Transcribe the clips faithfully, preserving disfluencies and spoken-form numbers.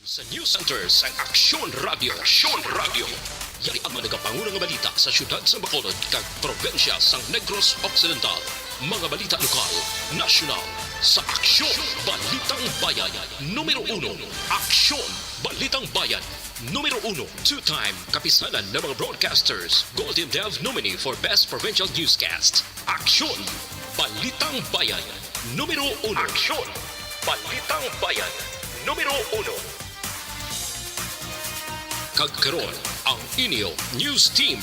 Sa News Center sang Aksyon Radio. Aksyon Radio. Yari ang mga nagapangulo nga balita sa siyudad sa Bacolod kag probinsya sang Negros Occidental. Mga balita lokal, nasyonal, sa Aksyon, Balitang Bayan, numero uno. Aksyon, Balitang Bayan, numero uno. Two-time kapisanan ng mga broadcasters, Golden Dove nominee for Best Provincial Newscast. Aksyon, Balitang Bayan, numero uno. Aksyon, Balitang Bayan, numero uno. Kag karon, ang inyo news team.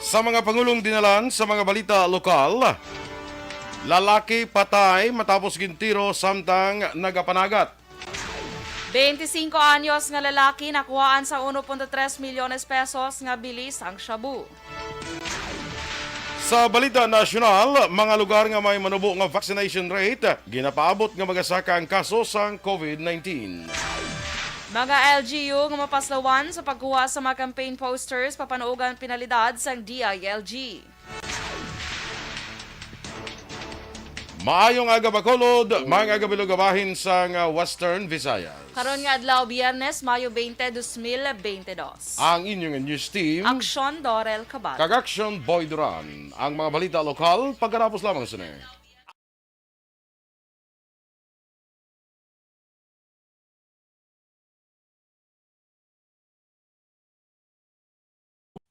Sa mga pangulong dinalan sa mga balita lokal, lalaki patay matapos gintiro samtang nagapanagat. Bente singko anyos nga lalaki nakuhaan sa uno punto tres milyones pesos nga bili sang shabu. Sa balita nasyonal, mga lugar nga may manubo nga vaccination rate, ginapaabot nga magasaka ang kaso sang covid nineteen. Mga L G U nga mapaslawan sa pagkuha sa mga campaign posters, papanuogan pinalidad sang D I L G. Maayong aga, Bacolod, mga aga, bilog nga bahin sang, ah, Western Visayas. Karon nga adlaw, Biyernes, Mayo twenty, dos mil bente dos. Ang inyong news team, Aksyon Dorel Cabal. Kag Aksyon Boy Duran. Ang mga balita lokal, pagkatapos lamang sini.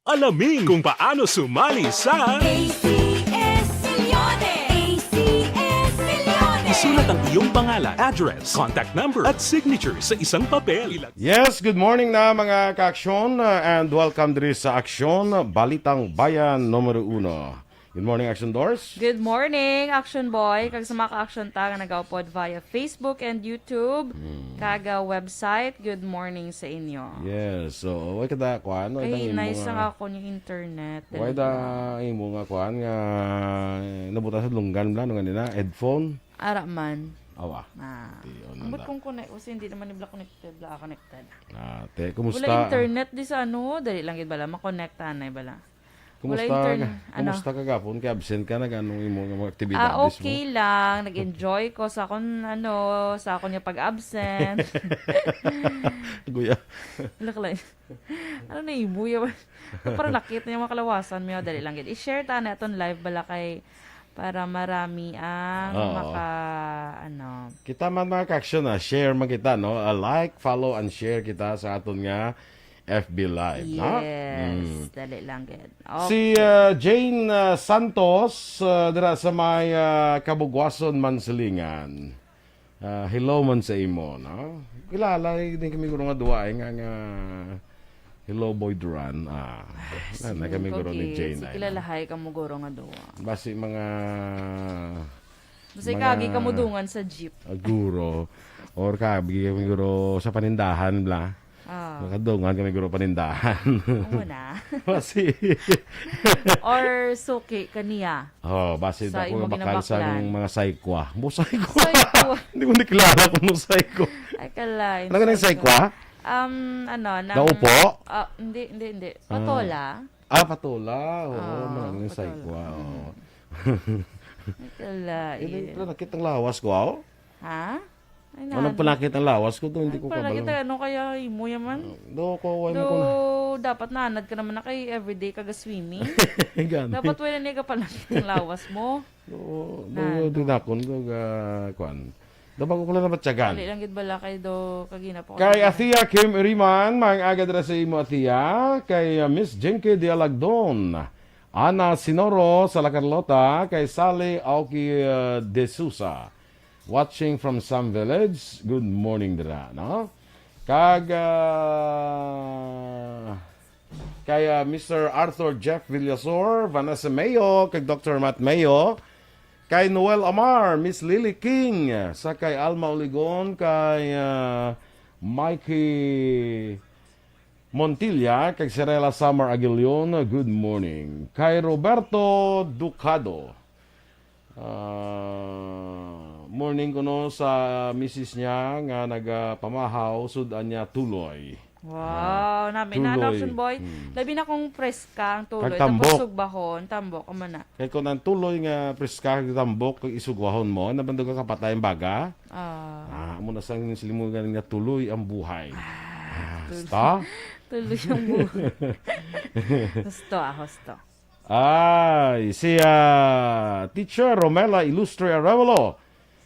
Alamin kung paano sumali sa A C S Milyones! A C S Milyones! Isulat ang iyong pangalan, address, contact number, at signature sa isang papel. Yes, good morning na, mga ka-aksyon, uh, and welcome diri sa Aksyon, Balitang Bayan numero uno. Good morning, Action Doors. Good morning, Action Boy. Kag sa mga ka-action ta nga nagaupod via Facebook and YouTube, Hmm. kag, ah, website, good morning sa inyo. Yes, so, way ka da, kuan, way Kay tang imo nice nga ang akon yung internet, way da talaga. Imo nga kuan nga nabuta sa lunggan bla, no, ganina, headphone? Ara man. Awa. Ah. Di, oh, Ambot nanda. Kung connect, kasi hindi naman ni bla connected, bla connected. Ah, te, kumusta? Wala internet di sa ano, dali lang gid bala, makonektahan na bala. Kumusta Wala intern-, ka? Ano? Kumusta ka gapon? Kay absent ka, nag-anong imo nga mga aktibidades Ah, mo? Okay lang. Nag-enjoy ko sa akon, ano, sa akon nga pag-absent. Guya. Wala ka lang. Ano na imo, yaman? Para nakit na yung mga kalawasan mo, dali lang gid. I-share ta na itong live bala kay para marami ang Oo. maka, ano. Kita man, mga ka-action, ah, share man kita, no? Ah, like, follow, and share kita sa aton nga F B Live, no? Yes, Mm. dali lang gid. Si, Okay. ah, Jane, ah, Santos, ah, dira sa may, ah, Cabugwason, Mansilingan. Ah, hello man sa imo, no? Kilala din kami guro nga duwa, eh, nga, nga hello, Boy Duran. Ah, na, na kami guro ni Jane, si ay, kilalahay ka mo guro nga duwa. Basi mga Basi mga kagi ka mo dungan sa jeep. Ah, guro. Or kagi kami guro sa panindahan, bla. Ah. Nakadungan kami guro panindahan. Amo na. Basi. Or suki kaniya. Oh, basi Sa ako imo bakal sa ginabaklan. Mga saykwa. Mo saykwa. Saykwa. Hindi ko nakilala kung mo saykwa. Ay, kalain. Ano ka nang saykwa? Um, ano, nang Naupo? Ah, hindi, hindi, hindi. Ah. Patola. Ah, patola. Oo, Ah, mga nang patola. Saykwa. Oo. Mm. Ay, kalain. Hindi, pero nakita ang lawas ko, aw. Ha? Ay, Anong naan. Panakit ang lawas ko? Doon, hindi Ay, ko panakit kabalo. Ang ano kaya imo yaman? Do, ko, wala Do, ko na. Dapat nanad ka naman na kay everyday ka ga-swimming. Gani. Dapat wala na ka panakit ang lawas mo. Do, do, Nado. Di nakon ko ga, kwan. Do, bago ko lang nabatyagan. Dali lang gid bala kay do, kagina po Kay ka- Athea Kim Iriman, maayong aga dira sa imo, Athea. Kay, uh, Miss Jinky Dialagdon. Ana Sinoro sa La Carlota, kay Sally Aoki, uh, De Sousa. Watching from Sam Village. Good morning dira, no? Kag, ah, kay, ah, Mister Arthur Jeff Villasor, Vanessa Mayo, kag Doctor Matt Mayo, kay Noel Amar, Miss Lily King, sa kay Alma Oligon, kay, ah, Mikey Montilla, kag Cirela Samar Aguilion, good morning. Kay Roberto Ducado, Ah, Morning kuno sa misis niya nga nagapamahaw, sud-an niya tuloy. Wow, nami na, Tuloy. Action boy. Hmm. Labi na kung preska ang tuloy. Kag tambok. Tapos sugbahon, tambok, amo na. Kay kung ang tuloy nga preska, kag tambok, kag isugbahon mo, nabandog ka kapatay ang baga. Ah. Ah, amo na sang silingon nga tuloy ang buhay. Ah, tul- sta? Tuloy ang buhay. Husto, ah, husto. Ay, si, ah, Teacher Romela Ilustre Arevalo.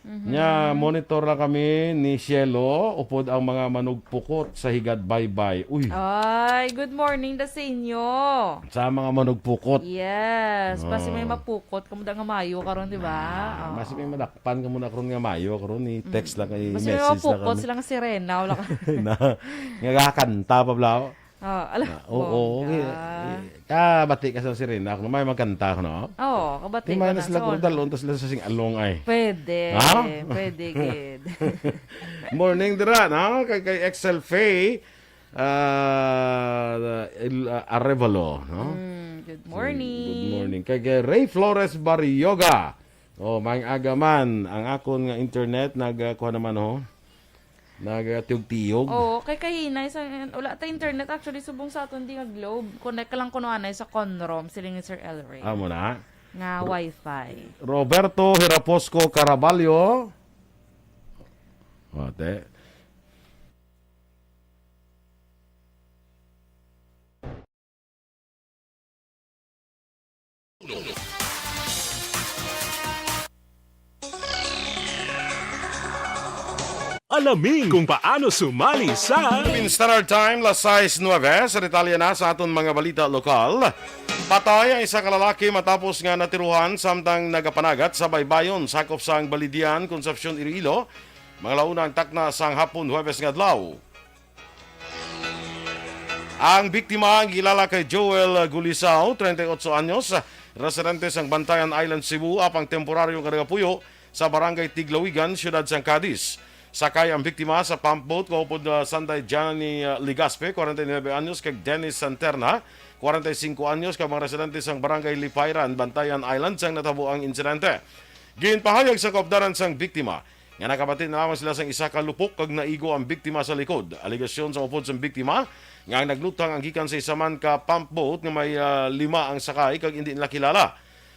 Mhm. Nya, monitor lang kami ni Cielo, upod ang mga manugpukot sa Higad Baybay. Uy. Ay, good morning da sa inyo. Sa mga manugpukot. Yes, basi may Oh. mapukot kamo da nga mayo karon, di ba? Ah, Oo. basi may madakpan kamo na karon nga mayo karon, ni text Mm. lang kay Basi may message lang mapukot kami. Sila nga sirena, wala ka. Na, nga kakanta pa, bla. Oh, ala, Ah, oo, bongga. Okay. Kabati ka sa sirena, kung may magkanta ko, no? Oo, kabati Di ko man na na sila sa kung una. Dalon, tas sila sa sing-along ay. Pwede, Ha? Pwede, gid. Morning dira, no? Kay, kay X L Faye, ah, Il-, ah, Arevalo, no? Mm, good Si, morning. Good morning. Kay, kay Ray Flores Barrioga. Oh, maayong aga man. Ang akon nga internet nag, ah, kuha naman, oh. Nagatiog-tiog. Oo, kay kahinay sa, wala ta internet actually subong sa aton di nga Globe. Connect ka lang kuno anay sa Conrom, siling ni Sir Elray. Amo na. Nga Ro-, wifi. Roberto Hiraposco Caraballo. Ate. Alamin kung paano sumali sa Philippine Standard Time, las sais nuebe. Sa detalye na sa aton mga balita lokal, patay ang isa ka lalaki matapos nga natiruhan samtang nagapanagat sa baybayon sakop sang Balidian, Concepcion, Iloilo, mga la una ang takna sang hapon, Huwebes nga adlaw. Ang biktima ang gilala kay Joel Gulisao, treinta y ocho anyos, residente sang Bantayan Island, Cebu, apang temporaryo nga nagapuyo sa Barangay Tiglawigan, siyudad sang Cadiz. Sakay ang biktima sa pump boat kaupod, ah, Sanday Johnny, ah, Legaspi, kwarenta y nuebe anyos, kag Dennis Santerna, kwarenta y singko anyos, kag mga residente sang Barangay Lipayran, Bantayan Island, sang natabo ang insidente. Ginpahayag sa kaupdanan sang biktima nga nakabati na lamang sila sang isa ka lupok kag naigo ang biktima sa likod. Alegasyon sa upod sang biktima nga ang nagluthang ang gikan sa isa man ka pump boat nga may, ah, lima ang sakay kag indi nila kilala.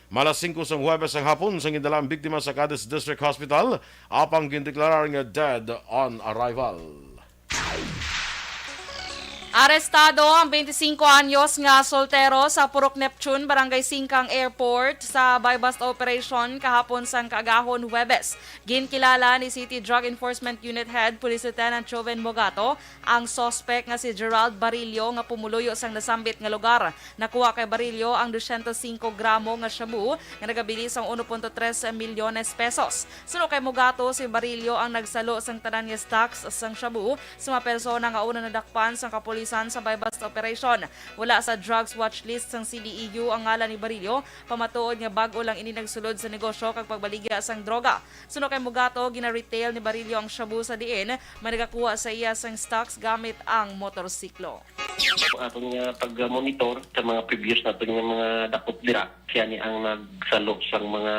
Malas singko sang Huwebes sang hapon sang gindala ang biktima sa Cadiz District Hospital apang gindeklarar nga dead on arrival. Arestado ang twenty-five anyos nga soltero sa Purok Neptune, Barangay Singkang Airport, sa buy-bust operation kahapon sang kaagahon, Huwebes. Ginkilala ni City Drug Enforcement Unit Head Police Lieutenant Joven Mogato ang suspect nga si Gerald Barillo nga pumuluyo sang nasambit nga lugar. Nakuha kay Barillo ang dosyentos singko gramo nga shabu nga nagabili sang uno punto tres milyones pesos. Suno kay Mugato, si Barillo ang nagsalo sang tanan nga stocks sang shabu sa mga persona nga una nadakpan sang kapulisan sa buy-bust operation. Wala sa drugs watch list sang C D E U ang ngalan ni Barillo, pamatuod nga bag-o lang ini nagsulod sa negosyo kag pagbaligya sang droga. Suno kay Mugato, gina-retail ni Barillo ang shabu sa diin may nagakuha sa iya sang stocks gamit ang motorsiklo. Aton nga pag-monitor sa mga previous naton nga mga dakop dira, siya ni ang nagsalo sang mga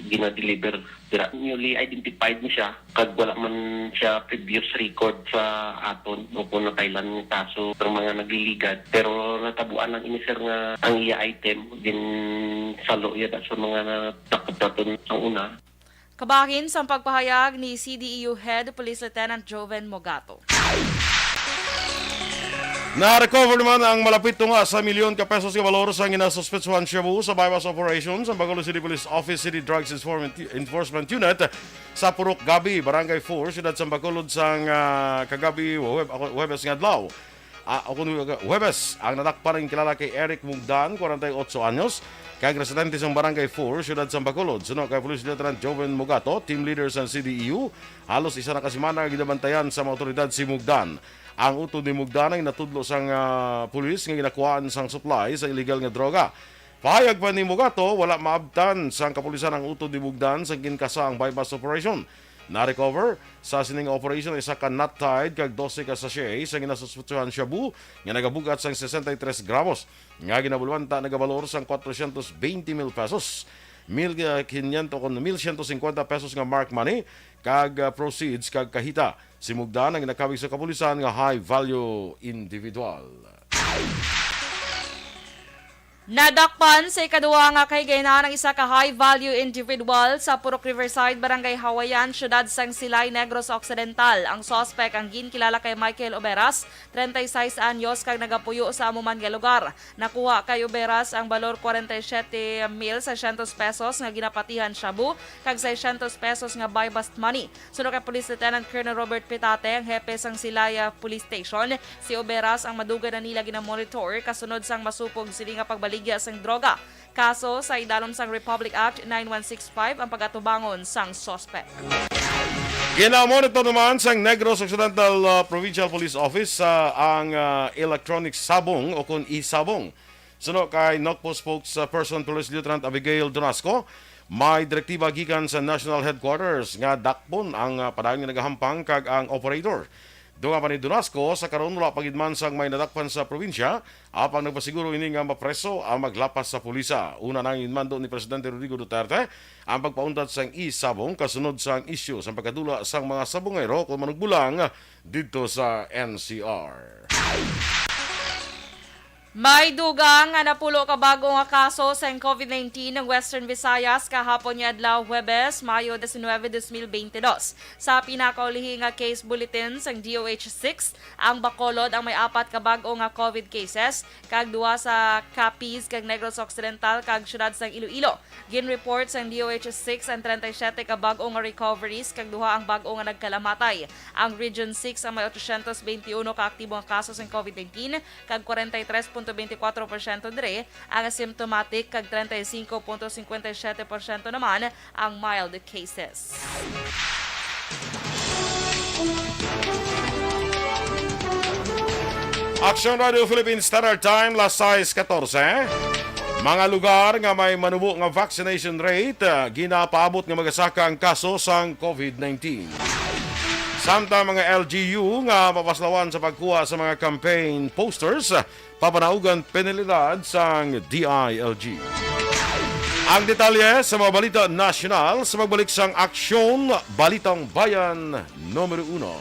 gina-deliver dira. Newly identified ni siya, kag wala man siya previous record sa aton o kung na-file-an nga kaso sa mga nagliligad. Pero natabuan lang ini, sir, nga ang iya item ginsalo yata sa mga dakop naton ang una. Kabahin sang pagpahayag ni C D E U Head Police Lieutenant Joven Mogato. Na-recover naman ang malapit tunga sa milyon ka pesos nga balor sang ginasuspetsuhan shabu sa buy-bust operation sa Bacolod City Police Office City Drugs Enforcement, Enforcement Unit sa Purok Gabi, Barangay four, siyudad sa Bacolod sang, ah, kagabi, Huweb-, Huwebes nga adlaw. Ah, o kung Huwebes, ang nadakpan ang kilala kay Eric Mugdan, kwarenta y ocho anyos, kag residente sang Barangay four, siyudad sang Bacolod. Suno kay Police Lieutenant Joven Mugato, team leader sang C D E U, halos isa na ka semana nga ginabantayan sa mga awtoridad si Mugdan. Ang utod ni Mugdan ang natudlo sang, ah, pulis nga ginakuhaan sang supply sa illegal nga droga. Pahayag pa ni Mugato, wala maabtan sang kapulisan ang utod ni Mugdan sa ginkasa ang buy-bust operation. Na-recover sa sining operation ang isa ka knot-tied kag dose ka sachet sa ginasuspetsuhan shabu nga nagabug-at sang sesenta y tres gramos nga ginabalwanta nagabalor sang cuatrocientos veinte mil pesos. mil, ah, kinyentos kon mil siyento singkwenta pesos nga marked money, kag, ah, proceeds kag kahita. Simugdan ang ginakawig sa kapulisan nga high value individual. Nadakpan sa ikaduha nga kahigayunan ang isa ka high-value individual sa Purok Riverside, Barangay Hawaiian, siyudad sang Silay, Negros Occidental. Ang suspek ang ginkilala kay Michael Oberas, treinta y seis anyos, kag nagapuyo sa amo man nga lugar. Nakuha kay Oberas ang balor kwarenta y siyete mil seiscientos pesos nga ginapatihan shabu kag seiscientos pesos nga buy-bust money. Suno kay Police Lieutenant Colonel Robert Pitate, ang hepe sang Silay Police Station, si Oberas ang madugay na nila ginamonitor kasunod sang masupog sini nga pagbaligya sang droga. Kaso, sa idalom sang Republic Act nine one six five ang pagatubangon sang suspek. Ginamonitor naman sang Negros Occidental, ah, Provincial Police Office, ah, ang, ah, electronic sabong o kon e-sabong. Suno kay NOCPO spokesperson Police Lieutenant Abigail Donasco, may direktiba gikan sa National Headquarters nga dakpon ang, ah, padayon nga nagahampang kag ang operator. Dunga pa ni Donasco, sa karon wala pa gid man sang may nadakpan sa probinsya, apang nagpasiguro ini nga mapreso ang maglapas sa pulisa. Una na ginmando ni Presidente Rodrigo Duterte ang pagpauntat sang e-sabong kasunod sang isyu sang pagkadula sang mga sabongero kon manugbulang didto sa N C R. May dugang nga napulo ka bag-o nga kaso sang COVID nineteen ang Western Visayas kahapon nga adlaw, Huwebes, Mayo diecinueve, dos mil beintidos. Sa pinakaulihi nga case bulletin sang D O H six, ang Bacolod ang may apat ka bag-o nga COVID cases, kag duha sa Capiz kag Negros Occidental kag siyudad sang Iloilo. Gin-report sang D O H six ang treinta y siete ka bag-o nga recoveries kag duha ang bag-o nga nagkalamatay. Ang Region six ang may otro siyento beinti uno ka aktibo nga kaso sang COVID nineteen, kag kwarenta y tres punto beinti kwatro porsyento diri ang asymptomatic, kag treinta y cinco punto cincuenta y siete porsyento naman ang mild cases. Aksyon Radio Philippine Standard Time, las sais katorse. Mga lugar nga may manubo nga vaccination rate, ah, ginapaabot nga magasaka ang kaso sang COVID nineteen. Samtang mga L G U nga mapaslawan sa pagkuha sa mga campaign posters, ah, papanaugan penalidad sang D I L G. Ang detalye sa mga balita nasyonal sa pagbalik sang Aksyon Balitang Bayan numero uno.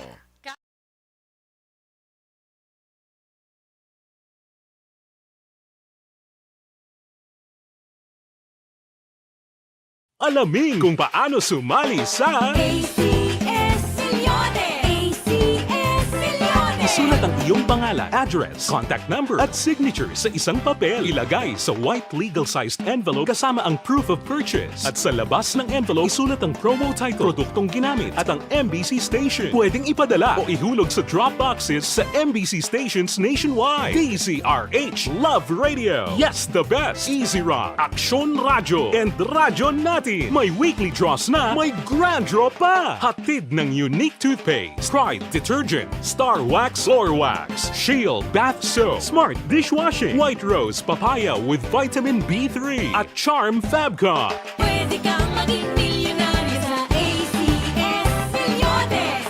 Alamin kung paano sumali sa A C S Millones. A C S Millones. Isulat ang iyong pangalan, address, contact number, at signature sa isang papel. Ilagay sa white legal-sized envelope kasama ang proof of purchase. At sa labas ng envelope, isulat ang promo title, produktong ginamit, at ang M B C station. Pwedeng ipadala o ihulog sa drop boxes sa M B C stations nationwide. D Z R H, Love Radio. Yes, the best. Easy Rock, Aksyon Radyo, and Radyo Natin. May weekly draws na, may grand draw pa. Hatid ng Unique Toothpaste, Pride Detergent, Star Wax Floor Wax, Shield Bath Soap, Smart Dishwashing, White Rose Papaya with Vitamin B three, at Charm Fabcon. Pwede kang maging milyonaryo sa A C S Millones.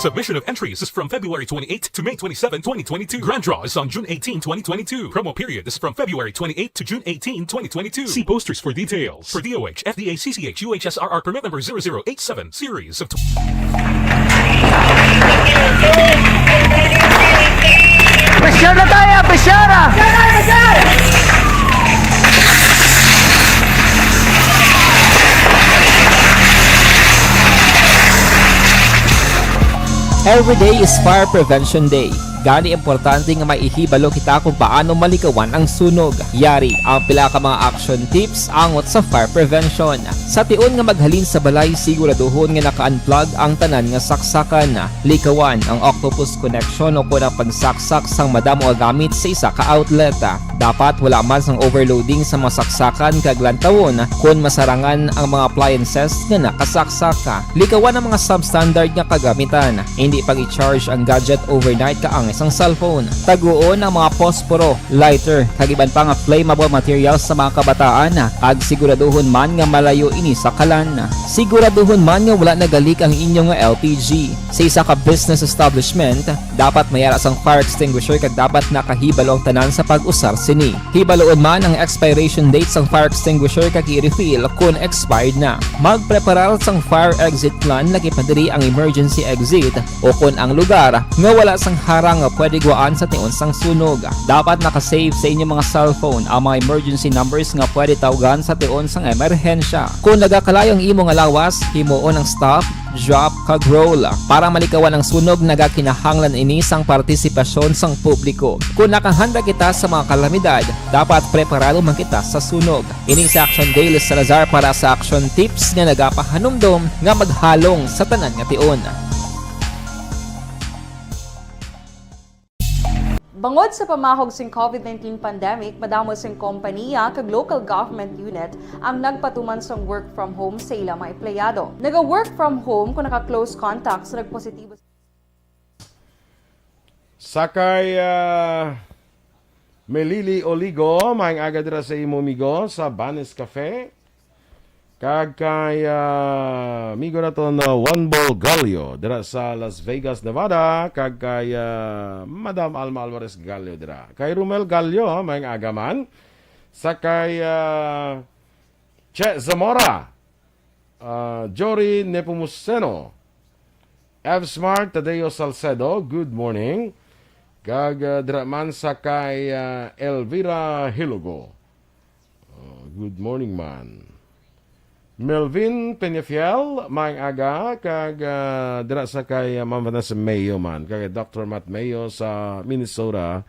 Submission of entries is from February twenty-eighth to May twenty-seven, twenty twenty-two. Grand draw is on June eighteen, twenty twenty-two. Promo period is from February twenty-eighth to June eighteen, twenty twenty-two. See posters for details. For D O H, F D A, C C H, U H S R R permit number zero zero eight seven, series of tw- Pressure na tayo, pressure na! Every day is Fire Prevention Day. Gani importante nga may ihibalo kita kung paano malikawan ang sunog. Yari ang pila ka mga action tips angot sa fire prevention. Sa tion nga maghalin sa balay, siguraduhon nga naka-unplug ang tanan nga saksakan. Likawan ang octopus connection o kon ang pagsaksak sang madamo nga gamit sa isa ka outlet. Dapat wala man sang overloading sa mga saksakan kag lantawon kon masarangan ang mga appliances nga nakasaksak. Likawan ang mga substandard nga kagamitan. Hindi pag-i-charge ang gadget overnight ka ang Sang cellphone, taguon ang mga posporo, lighter, kag iban pa nga flammable materials sa mga kabataan, kag siguraduhon man nga malayo ini sa kalan. Siguraduhon man nga wala nagalik ang inyo nga L P G. Sa isa ka business establishment, dapat may ara sang fire extinguisher kag dapat nakahibalo ang tanan sa pag-usar sini. Hibaluon man ang expiration date sang fire extinguisher kag i-refill kon expired na. Magpreparar sang fire exit plan, lagi pa diri ang emergency exit, o kon ang lugar nga wala sang harang nga pwede guwaan sa tion sang sunog. Dapat naka-save sa inyong mga cellphone ang mga emergency numbers nga pwede tawgan sa tion sang emerhensya. Kung nagakalayo ang imo nga lawas, himuon ang stop, drop, kag roll. Para malikawan ang sunog, nagakinahanglan ini sang partisipasyon sang publiko. Kung nakahanda kita sa mga kalamidad, dapat preparado man kita sa sunog. Ini si Action Daily Salazar para sa Action Tips nga nagapahanumdom nga maghalong sa tanan nga tion. Bangod sa pamahog sing covid nineteen pandemic, madamo sing kompaniya kag local government unit ang nagpatuman sang work from home sa ila mga empleyado. Naga-work from home kung naka-close contact sa nagpositibo. Sa kay, ah, Melili Oligo, maayong aga dira sa imo, amigo, sa Banis Cafe. Kag kay, ah, amigo naton na Juan Bol Gallo dira sa Las Vegas, Nevada. Kag kay, ah, Madam Alma Alvarez Gallo dira. Kay Romel Gallo, ah, maayong aga man. Sa kay, ah, Che Zamora, ah, Jory Nepomuceno, F Smart, Tadeo Salcedo, good morning. Kag, ah, dira man sa kay, ah, Elvira Hilugo. Oh, good morning, man. Melvin Peñafiel, maayong aga, kag, ah, dira sa kay, ah, Ma'am Vanessa Mayo, man, kag Doctor Matt Mayo sa Minnesota,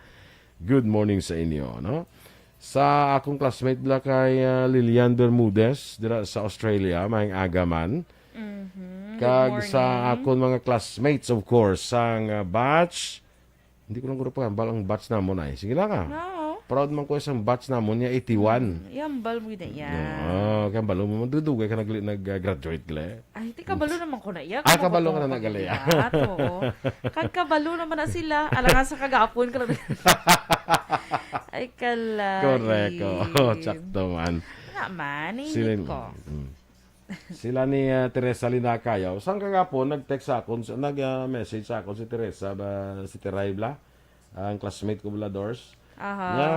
good morning sa inyo, no? Sa akong classmate bala kay, ah, Lilian Bermudez, dira sa Australia, maayong aga man. Mhm. Good Kag sa morning. Akon mga classmates, of course, sang, ah, batch, hindi ko lang guro pa hambal ang batch namon ay. Sige lang, ah. Oo. Proud man ko sa batch namon niya, eighty-one. Mm, ihambal mo gid na iya. Oo, kay hambal mo, madudugay ka nag-, nag-graduate gali. Ay, ti kabalo naman ko na iya. Ay, kabalo ka na na gali, ah. Oo. Kag kabalo naman na sila. Alangan sa kagapon ka lang. Ay, kalait. Correct, oo. Sakto man. Nga man, Sila hindi ko. Mm. Sila ni, ah, Teresa Linacayaw. Sang kagapon, nag-text sa akon, sa, nag, ah, message sa akon si Teresa, ba, si Teray bala, ang classmate ko bala, Dors. Aha. Nga,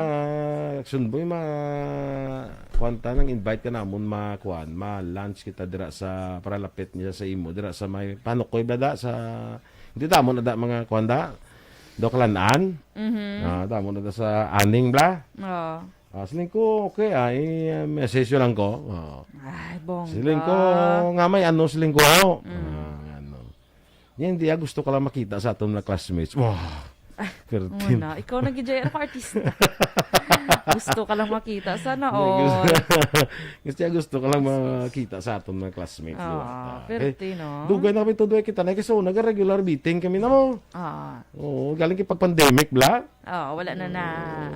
Action Boy, ma-, kuwan ta, nang invite ka namon, ma-, kuwan, ma-lunch kita dira sa, para lapit niya sa imo, dira sa may Panukoy bala da, sa, hindi damo na da, mga kuwan da, Doklan-an. Mhm. Ah, damo na da sa Aning bala. Oo. Ah, siling ko, okay, ah, i-message lang ko. Oo. Ay, bongga. Siling ko, nga may ano, siling ko. Mm. Ah, ano. Yan, di, ah, gusto ka lang makita sa aton mga classmates. Wow. Ay, Thirteen. Muna, ikaw na gid, J R, artista. Gusto ka lang makita. Sana all. Gusto, gusto, gusto ka lang makita sa aton mga classmates, di ba? Ah, Ah, okay. Perte, no? Dugay na kami tudoy kita na, kasi una, regular meeting kami na mo. Ah. Oo, galing kay pag-pandemic, bla? Oo, wala na na.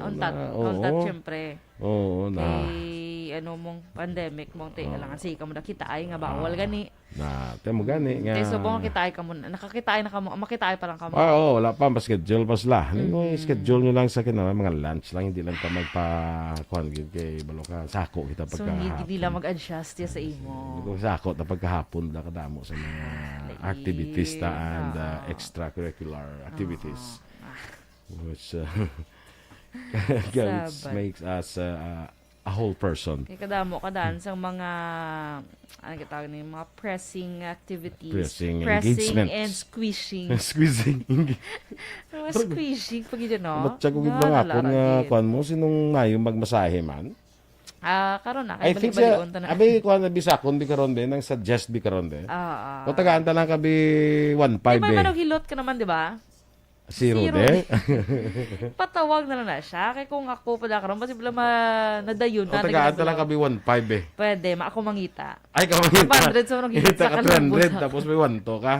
Oo, untat, na, oo. Untat, syempre. Oo, na. Kay, ano mong pandemic mong ti-, Oo. alangan, sige ka mo na kita ay nga bawal Ah. gani. Na, ti mo gani nga. Kay subong kita ay ka mo, nakakita ay na ka mo, makita ay pa lang ka mo. Ah, oo, wala pa, pa-schedule pa sila. Ano mo, Mm. schedule nyo lang sa kinala, mga lunch lang, hindi lang ka magpa-, kuhan gid kay balo ka, sako kita So, pagkahapon. hindi, hindi lang mag-adjust ya sa imo. Kung sako ta pagkahapon, da kadamo sa mga Lagi. activities ta and, uh, Oo. extracurricular activities. Oo. Ah. Which, uh, which Sabad. makes us, uh, uh, a whole person. Kay kadamo ka daan sang mga, ano gitawag ni, mga pressing activities. Pressing Pressing engagement. and squishing. Squeezing. Mga squishing pag yun, no? Ba't siya ko gid Nga, mga ako nalaran nga din. kwan mo, sinong mayo magmasahe man? Ah, karon na, kay I think sa, balik-balion ta na. abi, kwan na, bisakon, bi karon, be, nang suggest, bi karon, be. Ah, ah. Kung tagaan ta lang ka, bi, one five, Di ba, be. Manong Hilot ka naman, di ba? Zero, Zero de. de. Patawag na lang na siya. Kay kung ako pa da karon, basi bala ma-, nadayon O, na, tagaan ta lang nagdadalaw. kami one five, eh. Pwede, ma-, ako mangita. Ay, ka mangita. Five hundred sa mga Kita sa ka kalabot. three hundred, tapos may one two ka.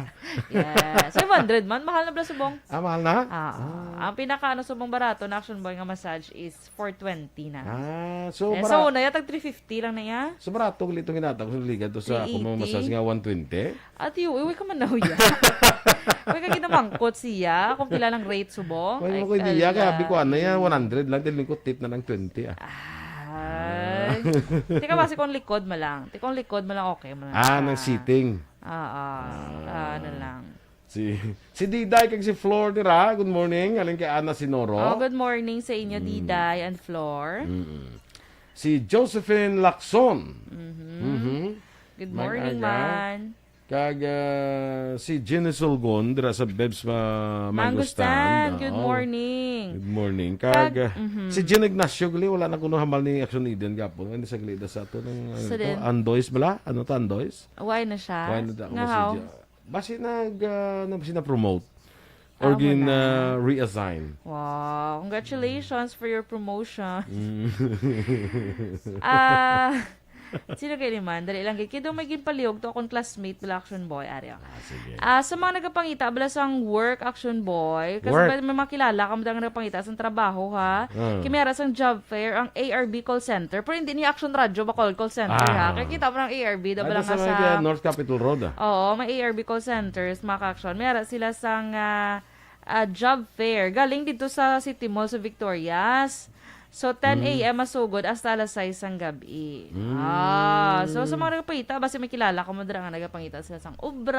Yes. Five hundred man, mahal na bala subong. Ah, mahal na? Ah, Ah. ang pinaka, ano, subong barato na Action Boy nga massage is four twenty na. Ah, so, Eh, mara- so, na yatag three fifty lang na iya. So, barato gali itong ginatag sa liga to sa Three eighty. akong mga massage nga one twenty? Ate, uy, uy, ka man na, uy, ah. May kagid namangkot siya kung pila nang rate subong. May Ay, mo ko idea, kaya ala. Abi ko, ano yan, one hundred lang, din ko tip na ng twenty, ah. Ay. Teka, basi kung likod mo lang. Teka, kung likod mo lang, okay mo lang Ah, siya. Ng seating. Oo. Ah. Ah, ano lang. Si, si Diday kag si Flor dira. Good morning. Aling kay Ana Sinoro. Oh, good morning sa inyo, Mm. Diday and Flor. Mm-mm. Si Josephine Lacson. Mhm. Mhm. Good Mag-aga. Morning, man. Kag, ah, si Jenny Sulgon dira sa Bebs Ma-, Mango Mango Stand. Stand. Good Oo. Morning. Good morning. Kag, Kag, ah, mhm. Si Jen Ignacio gali, wala na kuno hamal ni Action Eden gapon. Hindi sa gali da sa ato ng, ano Sa to, din. Andoys bala? Ano to, Andoys? Why na siya? Why na da-, Nga ano si haw? Ja-, basi nag, ah, na, basi na-promote or Amo gin, na. Ah, reassign. Wow, congratulations for your promotion. Mm. Ah, sino kayo ni man? Dali lang, kay Kido may ginpalihog to akong classmate, bala Action Boy, Ari, oh. Ah, sige. Ah, sa mga nagapangita, bala sang work, Action Boy, kasi Work. Ba, may makilala ka mo dang nagapangita sang trabaho, ha? Ah. Kimera sang job fair, ang A R B call center, pero hindi ni Action Radio ba call, call center, ha? Ah. Kaya kita mo ng A R B, da Ano bala sa nga may, sa uh, North Capitol Road, ah? Oo, may A R B call centers, mga ka-action. May ara sila sang, ah, ah, job fair. Galing dito sa City Mall sa Victorias. So, ten a m Mm. masugod hasta alas sais sang gabi. Mm. Ah, so, sa mga nagapangita, basi may kilala ka mo dira nga nagapangita sila sang obra.